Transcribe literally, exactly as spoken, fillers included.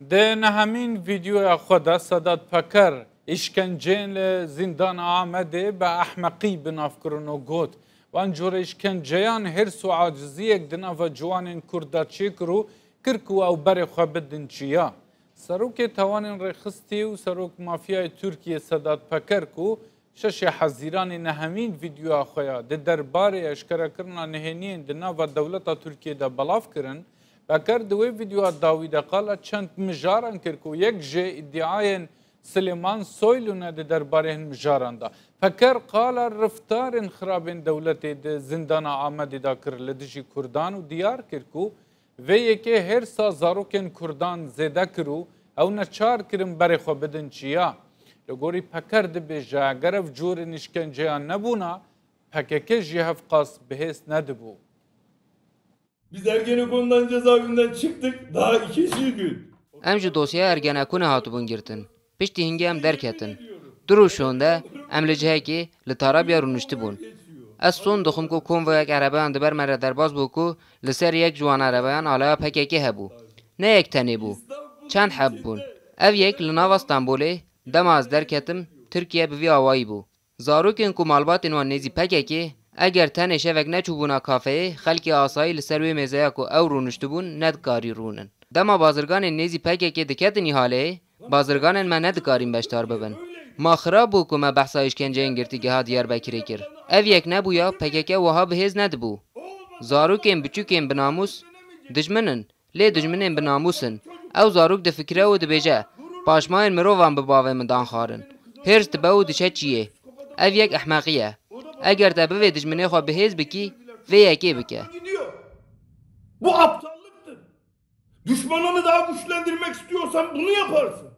Di nehemîn vîdeoya xwe de Sedat Peker îşkenceyên li zîndana Amedê bi ehmeqî bi nav kirin û got, van cûrê îşkenceyan hêrs û aciziyek di nava ciwanên Kurd de çêkir û kir ku ew berê xwe bidin çiya. Serokê Tewanên Rêxistî û Serok Mafyayê Tirkiyê Sedat Peker ku şeşê Hezîranê nehemîn vîdeoya xwe ya di derbarê eşkerekirina nehêniyên di nava dewleta Tirkiyê de belav kirin, Peker di wê vîdeoya dawî de qala çend mijaran kir ku yek ji îdiayên Silêman Soylu ne di derbarê hin mijaran de. Peker qala reftarên xirabên dewletê di zîndana Amedê de kir li dijî Kurdan û diyar kir ku vê yekê hêrsa zarokên Kurdan zêde kir û ew neçar kirin berê xwe bidin çiya. Li gorî Peker dibêje, eger ev cûrên îşkenceyan nebûna, P K K jî hevqas bihêz nedibû. Biz Ergenekon'dan cezaevinden çıktık, daha ikinci gün. Em ji dosyeya Ergenekonê hatibûn girtin. Piştî hingê em derketin. Du roj şonde em li cihekê li Tarabya rûniştibûn. Ez son dixwim ku konvoyek erebeyan di ber me re derbas bû ku li ser yek ji wan erebeyan alaya P K K hebû. Ne yek tenê bû. Çend heb bûn. Ev yek li nava Stenbolê, dema ez derketim, Tirkiye bi vî awayî bû. Zarokên ku malbatên wan nêzî P K K, eger tenê şevek neçûbûna kafeyê, xelkê asayî li ser wê mêzeya ku ew rûniştibûn, nedikarî rûnin. Dema bazirganên nêzî P K K diketin îhaleyê, bazirganên me nedikarîn beşdar bibin. Ma xirab bû ku me behsa îşkenceyên girtîgeha Diyarbekirê kir. Ev yek nebûya, P K K wiha bi hêz nedibû. Zarokên biçûkên binamûs dijmin in, lê dijminên binamûs in. Ew zarok difikire û dibêje, paşmayên mirovan bi bavê min dan xwarin. Hêrs dibe û diçe çiyê. Ev yek ehmeqî ye. Eger te bivê dijminê xwe bi hêz bikî, vê yekê bike. Bu aptallıktır. Düşmanını daha güçlendirmek istiyorsan bunu yaparsın.